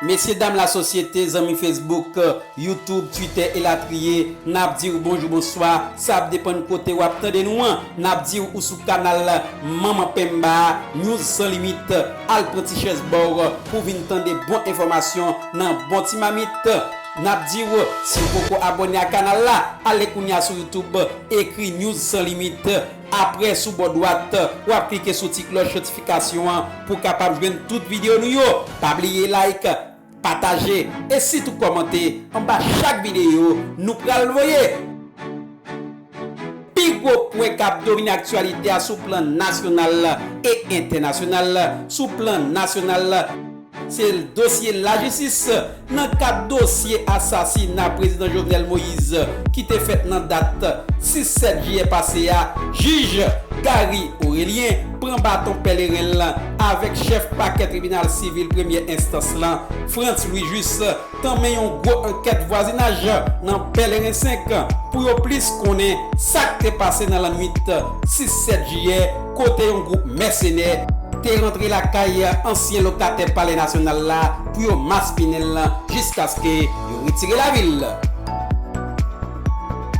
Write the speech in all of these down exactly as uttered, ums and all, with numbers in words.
Mesye dam lasosyete, zanmi Facebook, YouTube, Twitter elatriye, n ap di w bonjou, bonswa, sa ap depann kote w ap tande nou an. N ap di w ou sou kanal Manman Penmba, News San Limit. Al pran ti chèz ba w pou w vin tande bon enfòmasyon nan bon ti mamit. N ap di w, si w poko abòne a kanal la, ale kounye a sou YouTube, ekri News San Limit. Apre, sou bò dwat, w ap klike sou ti klòch notifikasyon an pou w kapab jwenn tout videyo nou yo. Pa bliye like, pataje e sitou kòmante anba chak videyo nou pral voye. Pi gwo pwen k ap domine aktyalite a sou plan nasyonal e entènasyonal. Sou plan nasyonal, se dosye lajistis nan kad dosye asasina Prezidan Jovenel Moïse ki te fèt nan dat sis sèt jiyè pase a. Jij Gary Orélien pran baton pèleren l avèk chèf pakè tribinal sivil premyè enstans lan, Frantz Louis Juste, tanmen yon gwo ankèt vwazinaj nan Pèleren senk pou yo plis konnen sa k te pase nan lannwit sis sèt jiyè, kote yon gwoup mèsenè te rantre lakay ansyen lokatè Palè Nasyonal la pou yo maspinen l jiskaske yo retire lavi l.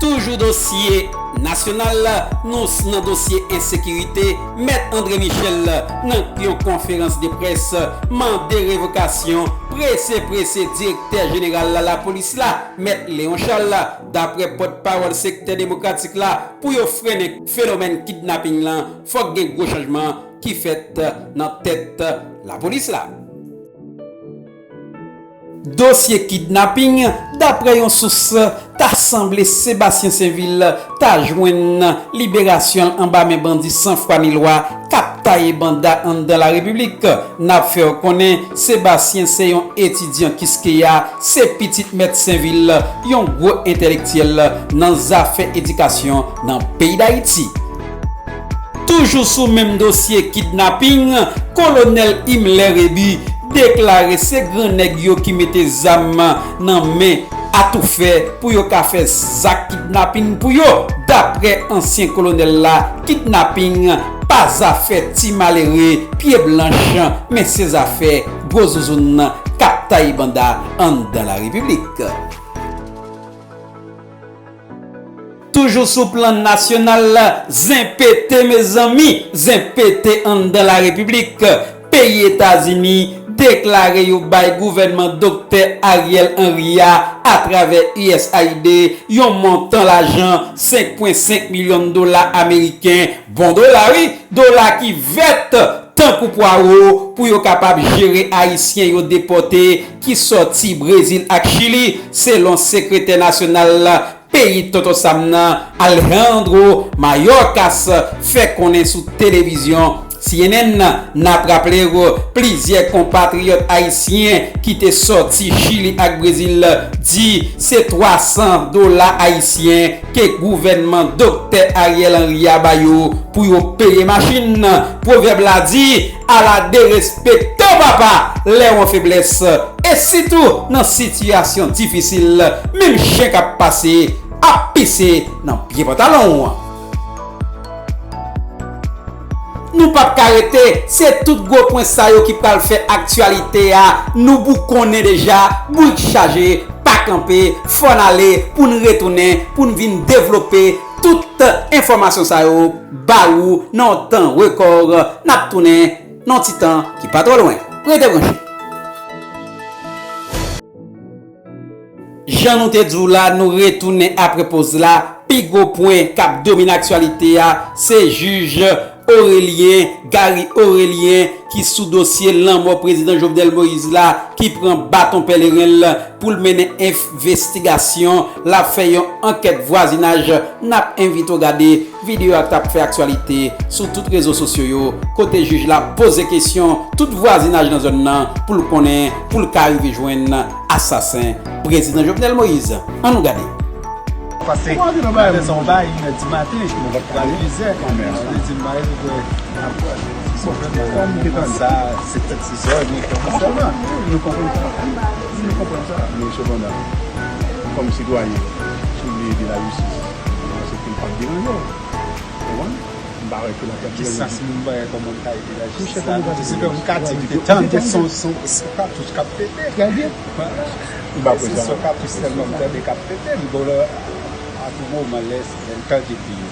Toujou dosye nasyonal, nou s-, nan dosye ensekirite, Mèt André Michel, nan yon konferans de près, mande revokasyon prese prese direktè jeneral lapolis la, Mèt Léon Charles. Daprè pòtpawòl sektè demokratik la, pou yo frennen fenomèn kidnaping lan, fòk gen gwo chanjman ki fèt nan tèt lapolis la. Dosye kidnaping, daprè yon sous, ta sanble Sébastien Sainvil ta jwenn liberasyon l anba men bandi san fwa ni lwa k ap taye banda anndan larepiblik. N ap fè w konnen Sébastien se yon etidyan Kiskeya, se pitit Mèt Sainvil, yon gwo entèlektyèl nan zafè edikasyon nan peyi Dayiti. Toujou sou menm dosye kidnaping, Kolonèl Himmler Rébu deklare se gran nèg yo ki mete zam nan men atoufè pou yo ka fè zak kidnaping pou yo. Daprè ansyen kolonèl la, kidnaping pa zafè ti malere pye blanch, men se zafè gwo zouzoun k ap taye banda anndan larepiblik. Toujou sou plan nasyonal, zen pete, mezanmi, zen pete anndan larepiblik. Peyi Etazini deklare yo bay gouvènman Doktè Ariel Henry a, atravè U S A I D, yon montan lajan senk pwen senk milyon dola ameriken, bon dola wi, dola ki vèt tankou pwawo, pou yo kapab jere Ayisyen yo depòte ki sòti Brezil ak Chili, selon sekretè nasyonal peyi Tonton Sam nan, Alejandro Mayorkas, fè konnen sou televizyon C N N. N ap raple w, plizyè konpatriyòt ayisyen ki te sòti Chili ak Brezil di se twa san dola ayisyen ke gouvènman Doktè Ariel Henry a ba yo pou yo peye machin. Pwovèb la di, ala derespektan papa lè w an feblès. E sitou nan sitiyasyon difisil, menm chen k ap pase ap pise nan pye pantalon w. Nou p ap ka rete, se tout gwo pwen sa yo ki pral fè aktyalite a. Nou boukonnen deja, bourik chaje, pa kanpe, fò n ale pou n retounen, pou n vin devlope tout enfòmasyon sa yo ba ou nan yon tan rekò. N ap tounen nan yon ti tan ki pa twò lwen. Rete branche. Jan nou te di w la, nou retounen apre poz la. Pi gwo pwen k ap domine aktyalite a, se jij Orélien, Gary Orélien, ki sou dosye lanmò prezidan Jovenel Moïse la, ki pran baton pèleren l pou l mennen envestigasyon. L ap fè yon ankèt vwazinaj. N ap envite w gade videyo a k t ap fè aktyalite sou tout rezo sosyo yo, kote jij la poze kesyon tout vwazinaj nan zòn nan pou l konnen, pou l ka rive jwenn asasen prezidan Jovenel Moïse. Ann nou gade. Pase maten sa w bay, inè di maten, pral vizè. Yo te di m bagay pou fè nan sa, se tèt se sè, men kòm sèlman. Nou konprann sa. Nou konprann sa. Men sepandan, kòm sitwayen, si w vle ede lajistis, se pou l pa deranje w. Konprann? M pa wè ke l ap jis sa, si moun pa wè kòman m ka ede la jistis la, se ke m ka di m te tande son, son, son katouch k ap pete. Trè byen. Vwala. M pa wè se sa. Son katouch sèlman m tande k ap pete. M bon, lè, a tou moman, lè, lè m tande ke yo,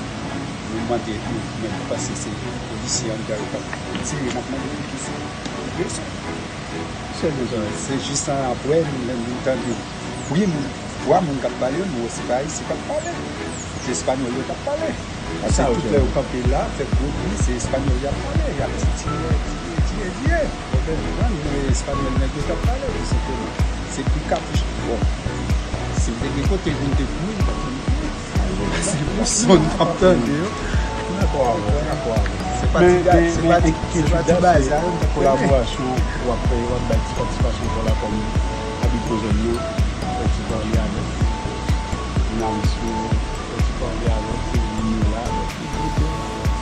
yo mande, yo, men m panse se polisye an dedan yo k ap tire, m ap mande pou ki se. Se jis sa, apre, m, m tande wi, moun, twa moun k ap pale, m wè se pa Ayisyen k ap pale. Se Espanyòl yo k ap pale. Paske tout lè yo kanpe la, fè gwo bri, se Espanyòl y ap pale. Y ap di tire, tire, tire, tire. Ou konprann? Men Espanyòl nèg yo k ap pale, tou senpleman. Se bri katouch. Bon. Si m te gen kote pou m te kouri, m t ap kouri. Se pou son n ap tande yo. M dakò avè w, m dakò avè w. Se pa ti bagay, se pa ti bagay. Kolaborasyon w ap fè, w ap bay ti patisipasyon pa w la kòm abitman zòn nan, fè ti pale avèk Nancy, fè ti pale avèk Nila,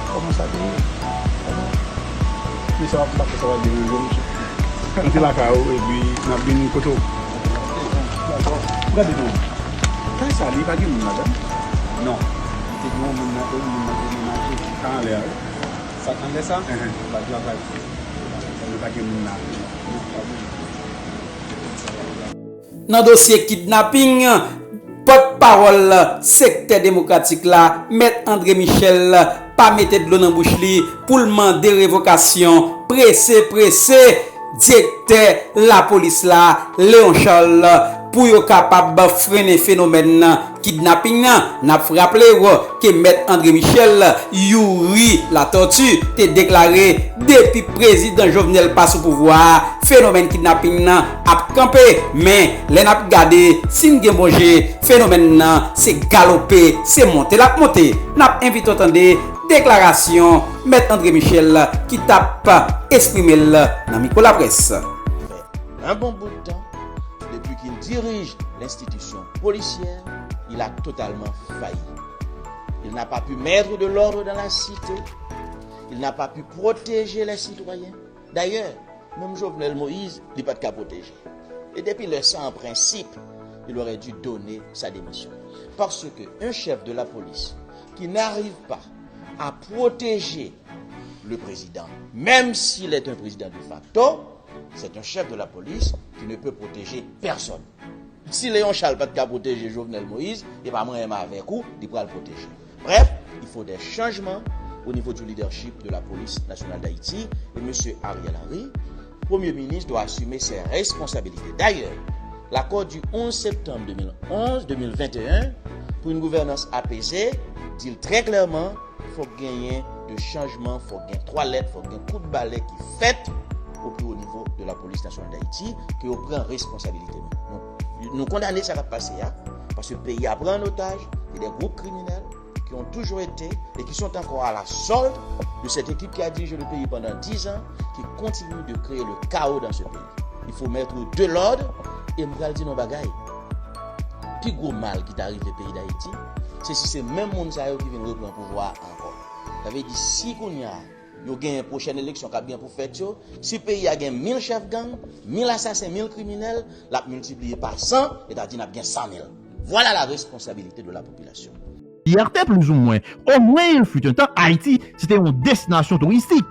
kòman sa te ye? Men sa w ap fè, sa w ap deranje w, mesye. Antre lakay ou, epi n ap vini kote w. Gade non. Kay sa, li pa gen moun ladan? Non. Li te gen yon moun nan, yon moun nan demenaje. Sa anlè a, wi. Sa k anlè sa? Enhen. Li pa travay. Li pa gen moun la. Non, pa gen moun. Nan dosye kidnaping, pòtpawòl sektè demokratik la, Mèt André Michel, pa mete dlo nan bouch li pou l mande revokasyon prese prese direktè lapolis la, Léon Charles, pou yo kapab frennen fenomèn kidnaping nan. N ap raple w ke Mèt André Michel, Youri Latortue, te deklare depi prezidan Jovenel pa sou pouvwa a, fenomèn kidnaping nan ap kanpe. Men, lè n ap gade, si n gen bon je, fenomèn nan se galope, se monte l ap monte. N ap envite w tande deklarasyon Mèt André Michel ki t ap eksprime l nan mikwo laprès. Un bon bout de temps, depuis qu'il dirige l'institution policière, il a totalement failli. Il n'a pas pu mettre de l'ordre dans la cité. Il n'a pas pu protéger les citoyens. D'ailleurs, même Jovenel Moïse, li pa t ka pwoteje. Et depuis le ça, en principe, il aurait dû donner sa démission. Parce que un chef de la police qui n'arrive pas à protéger le président, même s'il est un président de facto, c'est un chef de la police qui ne peut protéger personne. Si Léon Charles pa t ka pwoteje Jovenel Moïse, e pa mwen menm avèk ou, li pral pwoteje. Bref, il faut des changements au niveau du leadership de la police nationale d'Haïti et M. Ariel Henry, Premier ministre, doit assumer ses responsabilités. D'ailleurs, l'accord du onze septembre deux mille onze, deux mille vingt et un, pour une gouvernance apaisée, dit très clairement, fòk genyen de chanjman, fòk gen twalèt, fòk gen kout balè ki fèt au plus haut niveau de la police nationale d'Haïti, ke yo pran responsabilite nou. Nou, nou kondane sa k ap pase a, paske peyi a pran an otaj, gen de gwoup kriminèl qui ont toujours été et qui sont encore à la solde de cette équipe qui a dirigé le pays pendant dix ans, qui continue de créer le chaos dans ce pays. Il faut mettre de l'ordre, e m pral di nou bagay. Pi gwo mal ki ta rive peyi Dayiti, se si se menm moun sa yo ki vin repran pouvwa a ankò. Sa vle di, si kounye a, yo genyen pwochèn eleksyon k ap gen pou fèt yo, si peyi a gen mil chèf gang, mil asasen, mil kriminèl, l ap miltipliye pa san, sètadi n ap gen san mil. Voilà la responsabilité de la population. Fierté, plus ou moins. Au moins, il fut un temps, Haïti, c'était une destination touristique.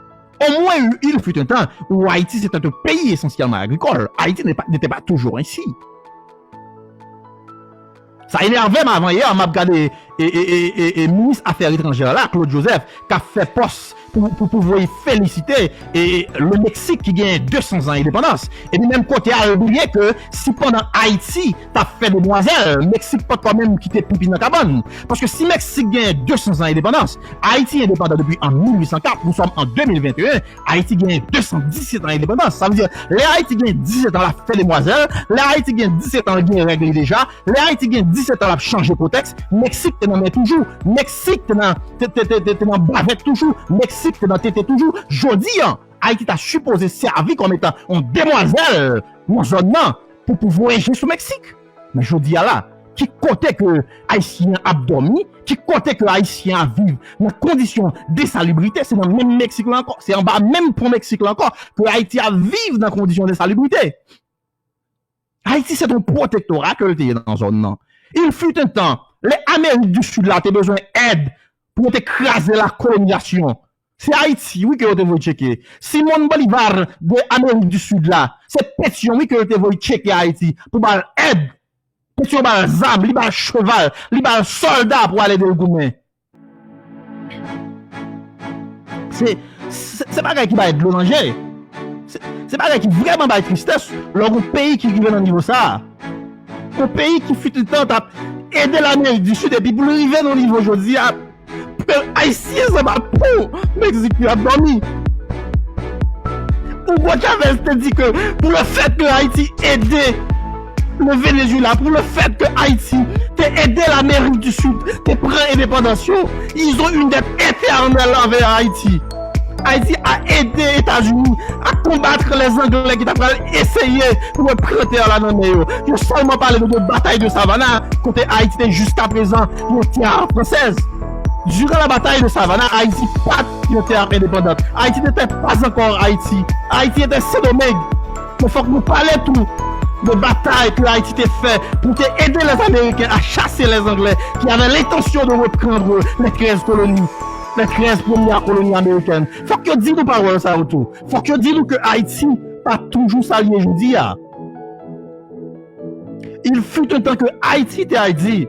Au moins, il fut un temps où Haïti, c'était un pays essentiellement agricole. Haïti n'est pas- n'était pas toujours ainsi. Sa enerve m avan yè, m ap gade e, e, e, e, e minis afè etranjè la, Claude Joseph, k ap fè pòs pou, pou, pou voye felisite e, e, le Mexique ki genyen de san zan endepandans. Epi menm kote a, l bliye ke si pandan Ayiti t ap fè demwazèl, Meksik pa t ko menm kite pipi nan kabann. Paske si Meksik genyen de san zan endepandans, Ayiti endepandan depi an mil uit san kat, nou sòm an de mil venteyen, Ayiti genyen de san disèt an endepandans. Sa vle di, lè Ayiti gen disèt an, l ap fè demwazèl. Lè Ayiti gen disèt an, l gen règ li deja. Lè Ayiti gen disèt an, l ap chanje kotèks. Meksik te nan men toujou. Meksik te nan, te, te, te, te, te nan bavèt toujou. Meksik te nan tete toujou. Jodi an, Ayiti ta sipoze sèvi kòm etan yon demwazèl nan zòn nan pou, pou voye je sou Meksik. Men jodi a la, ki kote ke Ayisyen an ap dòmi, ki kote ke Ayisyen an ap viv nan kondisyon desalibrite, se nan menm Meksik la ankò, se anba menm pon Meksik la ankò ke Ayiti ap viv nan kondisyon desalibrite. Ayiti se yon pwotektora ke l te ye nan zòn nan. Il fut un temps, lè Amerik di Sid la te bezwen èd pou yo te kraze la kolonizasyon. Se Ayiti, wi, ke yo te voye tcheke. Simon Bolivar de Amerik di Sid la, se Petyon, wi, ke yo te voye tcheke Ayiti pou ba l èd. Petyon ba l zam, li ba l cheval, li ba l sòlda pou al ede l goumen. Se, se, se bagay ki bay dlo nan je. Se, se bagay ki vrèman bay tristès lè w gen yon peyi ki rive nan nivo sa a. Yon peyi ki fut yon tan t ap ede Lamerik di Sid epi pou l rive nan nivo jodi a, pèp ayisyen sa pa pou Meksik yo ap dòmi. Hugo Chavez te di ke pou le fèt ke Ayiti ede le Venezuela, pou le fèt ke Ayiti te ede Lamerik di Sid te pran endepandans yo, ils ont une dette éternelle envers Haïti. Ayiti a ede Etazini a konbat lèzanglè ki ta pral eseye pou yo pran tè la nan men yo. Yo sèlman pale de, de batay de Savannah, kote Ayiti te jiskaprezan yon tè fransèz. Durant la bataille de Savannah, Ayiti pa t yon tè endepandant. Ayiti n'était pas encore Haïti. Ayiti était Sendomeng. Men fòk nou pale tou de batay ke Ayiti te fè pou te ede lèzameriken a chase lèzanglè ki avè lentansyon de reprendre les treize colonies, les treize premières colonies américaines. Fòk yo di nou pawòl sa yo tou. Fòk yo di nou ke Ayiti pa toujou sa l ye jodi a. Il fut un temps que Haïti était Haïti.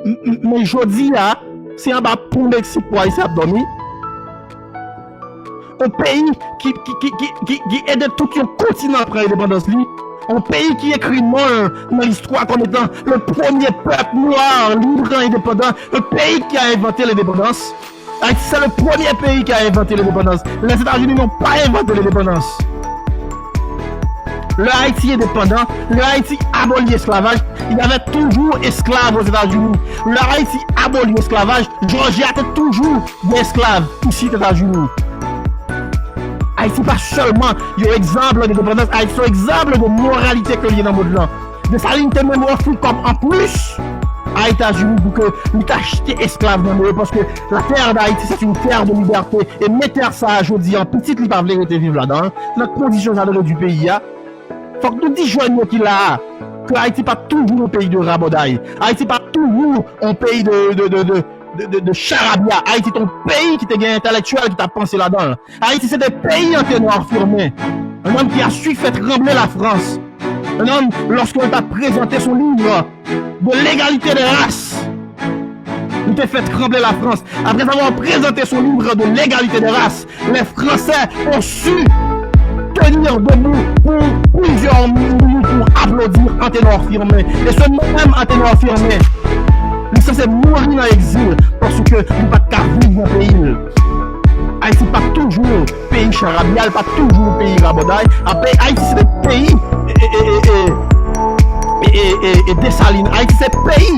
M- m- Men jodi a, se anba pon Meksik pou Ayisyen ap dòmi. Yon peyi ki, ki, ki, ki, ki, ki ede tout yon kontinan pran endepandans li. Yon peyi ki ekri non l nan listwa kòm etan le premye pèp nwa lib e endepandan. Yon peyi ki a envante lendepandans. Ayiti se le premye peyi ki a envante lendepandans. Lèzetazini n'ont pas inventé l'indépendance. Lè Ayiti endepandan, lè Ayiti aboli esklavaj, il y avait toujours esclaves aux États-Unis. Lè Ayiti aboli esklavaj, Jòji a te toujou gen esklav isit Etazini. Ayiti pa sèlman yon egzanp de depandans, Ayiti se yon egzanp de moralite ke l ye nan mond lan. Desalin te menm ofri kòb anplis a Etazini pou ke li t achte esklav nan men yo, paske la terre d'Haïti, c'est une terre de liberté. E men tè sa a jodi an, pitit li pa vle rete viv ladan l, nan kondisyon sa de redui peyi a. Fòk nou di jèn yo ki la a, ke Ayiti pa t toujou yon peyi de rabòday. Ayiti pa t toujou yon peyi de, de, de, de, de, de charabya. Ayiti te yon peyi ki te gen entèlektyèl ki t ap panse ladan l. Ayiti se te peyi Anténor Firmin, un homme qui a su faire trembler la France. Un homme, lorsqu'il a présenté son livre de l'égalité des races, il a fait trembler la France. Après avoir présenté son livre de l'égalité des races, les Français ont su tenir debout pour plusieurs minutes pour applaudir Anténor Firmin. Et ce même Anténor Firmin, li sanse mouri nan egzil paske li pa t ka viv nan peyi l. Ayiti pa t toujou peyi charabya, li pa t toujou peyi rabòday. Apre, Ayiti se te peyi e, e, e, e, e, e, e, e Desalin. Ayiti se peyi